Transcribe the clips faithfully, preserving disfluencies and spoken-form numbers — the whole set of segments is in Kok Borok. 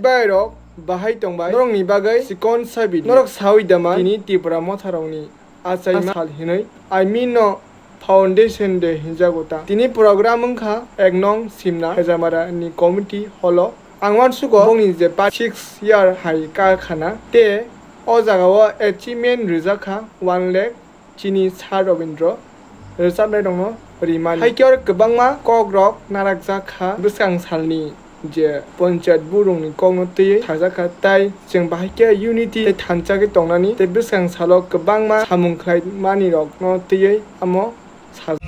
Pairok bahai tongbai. Norokni bagwi chikon sabi di. Norok sawi dama tini Tipra motharokni achaima sal hinwi. I mean no foundation day hinjago ta. Tini program wngkha ek nong Simna Hejamara ni committee hall o. Ang uansugo bongni je pa six year hai ka khana te o jaga o achievement rijak kha one lakh. Chini Sir Robindro rwchapnairokno rimani. Haikhe oro kwbangma kokrok narakjak kha bwskang salni je ponchayat burungni kokno twiwi sajak kha, tai chwng bahai khe unity tei thansa khe tongnani tei bwskang salo kwbangma samung khlai manirokno twiwi amo sajak.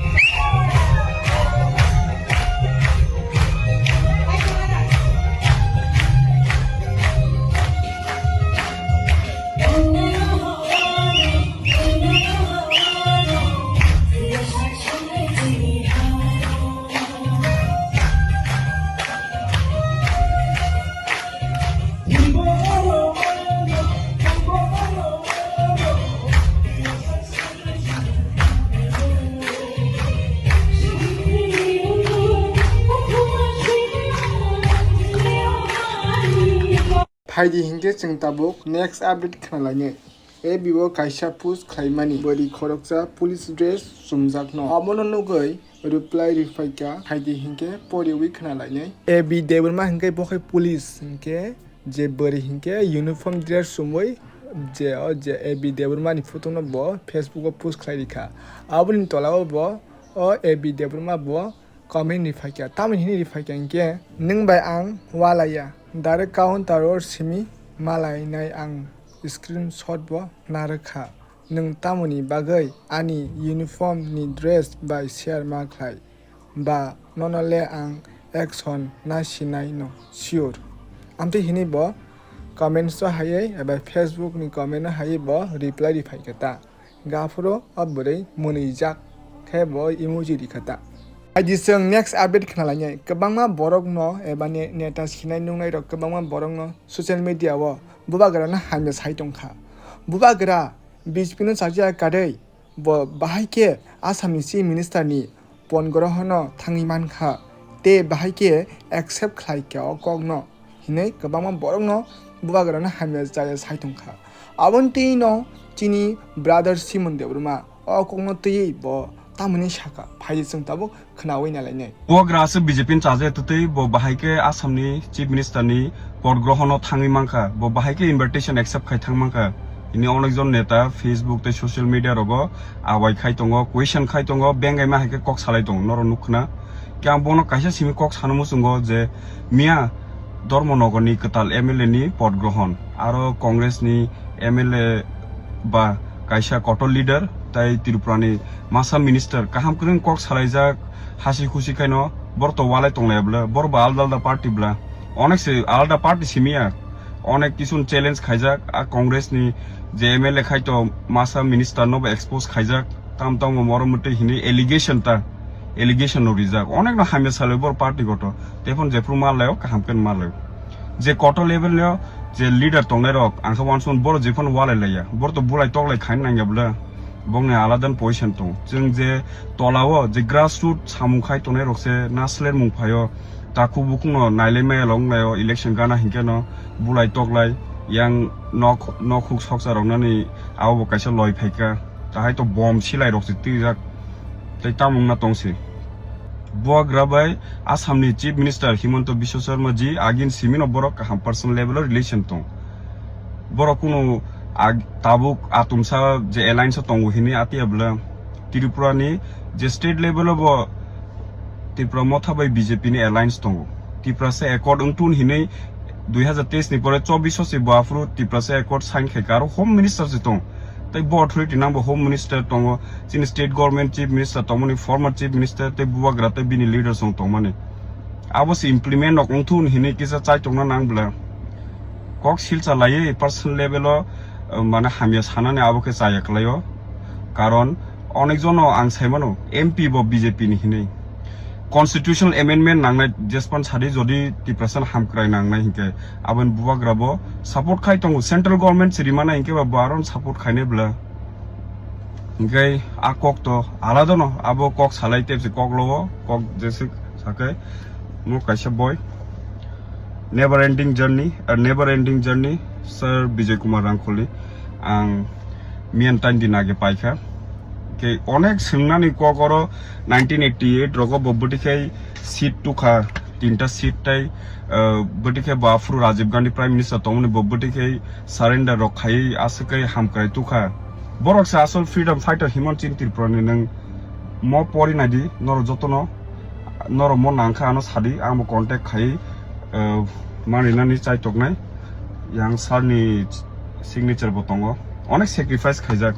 Phaidi hinkhe chwng tabuk next update khna lainai. A B o kaisa post khlaimani bwrwi khoroksa police dress chumjakno. Abono nugwi reply riphaikha, phaidi hinkhe poriwi khna lainai. A B Debbarma hinkhe bo khai police hinkhe je bwrwi hinkhe uniform dress chumwi je o je A B Debbarma ni photo no bo Facebook o post khlai rikha. Aboni tola o bo o A B Debbarma bo comment riphaikha, tamoni hwnwi riphaikha hinkhe, "Nwng bai ang walaiya, direct counter o simi malainai ang screenshot bo narwkha. Nwng tamoni bagwi ani uniform ni dress bai share ma khlai? Ba nono le ang action na sinai no sure." Amtwi hwnwi bo comments o haiwi eba Facebook ni comment o haiwi bo reply riphaikha ta. Gaphuru o bwrwi mwnwijak khe bo emoji rikha ta. Aidi chwng next update khna lainai. Kwbangma borokno eba ne-, neta sinai nungnairok kwbangma borokno social media o bubagrano hamya sai tongkha. Bubagra B J P no chajak kadai bo bahai khe Assam ni Chief Minister ni pon grohono thangwi mankha tei bahai khe accept khlai kha o kokno hinwi kwbangma borokno bubagrano hamya chaya sai tongkha. Aboni twi no chini brother Simon Debbarma o kokno twiwi bo tamoni sakha, phaidi chwng tabuk khnawi nalainai. Bubagra aswk B J P ni chaja twtwi bo bahai khe Assam ni Chief Minister ni pod grohono thangwi mankha, bo bahai khe invitation accept khai thang mankha. Ini onekjon neta Facebook tei social media rogo awai khai tongo, question khai tongo, bengaima hai khe kok salai tongo, norok nuk khna. Khe ang bono kaisa simi kok sana muchungo je miya Dharmanagar ni kwtal M L A ni pod grohon, aro Congress ni M L A ba kaisa kotor leader tai Tripura ni masa minister kaham kwrwng kok salaijak, hasi khusi khaino bor to walai tonglai bwla, bor ba alda alda party bwla, onek se alda party simiya, onek kisun challenge khaijak a Congress ni je M L A khai to masa minister no bo expose khaijak, tam tam bo morom mutwi hini allegation ta, allegation no rijak, onek no hamya salai bor party goto, tephon jephru ma laio kaham khe ma laio. Je kotor level ni je leader tongnai rok, ang khe uansukmano borok jephano walai laiya, borok to bulai toklai khaina nangya bwle, bokni alada position tongo. Chwng je tola o je grassroot samung khai tongnai rok se nasler mung phaio, takhuk bukhuk no nailai maya long laio, election gana hinkhe no bulai toklai yang nok nok huk soksa rok nani abo bo kaisa loi phaikha. Tahai to bom silai rok se twijak tei tamung na tong se. Bubagra bai Assam ni Chief Minister Himanta Biswa Sarma ji agin simi no borok kaham personal level o relation tong. Borok kunu ag-, tabuk atumsa je alliance o tongo hini atiya bwla Tripura ni je state level o bo Tipra Motha bai B J P ni alliance tongo. Tiprasa Accord wngtun hinwi dui hazar teis ni pore chobbish o se bo aphuru Tiprasa Accord sign khai kha, aro Home Minister se tong. Tei bo authority nang bo Home Minister tongo, chini state government chief minister tongmani, former chief minister tei bubagra tei bini leaders rok tongmani. Abo se implement rok wngthun hinwi kisa chai tongna nang bwla. Kok silsa laiwi personal level o, uh, mane hamya sanani abo khe chaya kwlaio. Karon onek jono ang saimano M P bo B J P ni hinwi. Constitutional amendment nangnai jespan sadi jodi Tiprasa hamkrai nangnai hinkhe aboni bubagra bo support khai tongo. Central government se rimana hinkhe ba bo aron support khainai bwla. Hinkhe a kok to alada no, abo kok salai tepsi kok logo, kok jesik sakai mo kaisa boi. Never ending journey, a never ending journey, Sir Bijoy Kumar Rangkholi. Ang miyan tain din age paikha. Ke onek swngnani kok oro nineteen eighty-eight rogo bo bwtwi khai seat tukha, tinta seat tai, uh, bwtwi khai bo aphuru Rajiv Gandhi Prime Minister tongmani bo bwtwi khai surrender rok khai aswk khai hamkrai tukha. Borok se asol freedom fighter himon chin Tripura ni nwng mo pori nai di norok jotono. Norok mo nangkha ano sadi, ang bo contact khai, uh, mani nani chai toknai. Yang sir ni signature bo tongo. Onek sacrifice khaijak.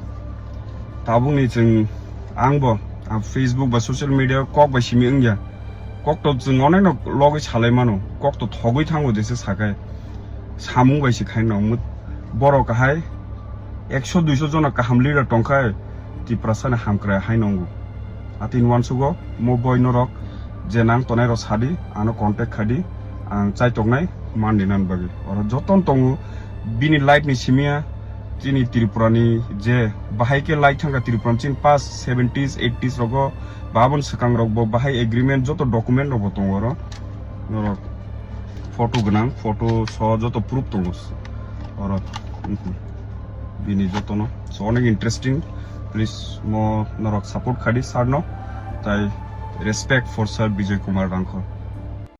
Tabuk ni chwng ang bo, ang Facebook ba social media kok bai simi wngya. Kok to chwng onek no logwi salai mano. Kok to thogwi thango jesa sakai. Samung bai se khai no. Borok hai ekso duiso jona kaham leader tongkha, Tiprasa ni hamkrai hai nongo. Atini uansugo mo boi norok je nang tonai rok sadi, ano contact khadi, ang chai toknai man di nan bagwi. Oro joton tongo bini life ni simia, chini Tripura ni je bahai ke life thangka Tripura ni chini past seventies, eighties rogo babon swkang rok bo bahai agreement joto document rok bo tongo oro. Norok photo gwnang, photo so joto proof tongo oro. Mhm. Bini jotono. So, onek interesting. Please, mo norok support khadi sir no. Tai respect for Sir Bijoy Kumar Rangkhol.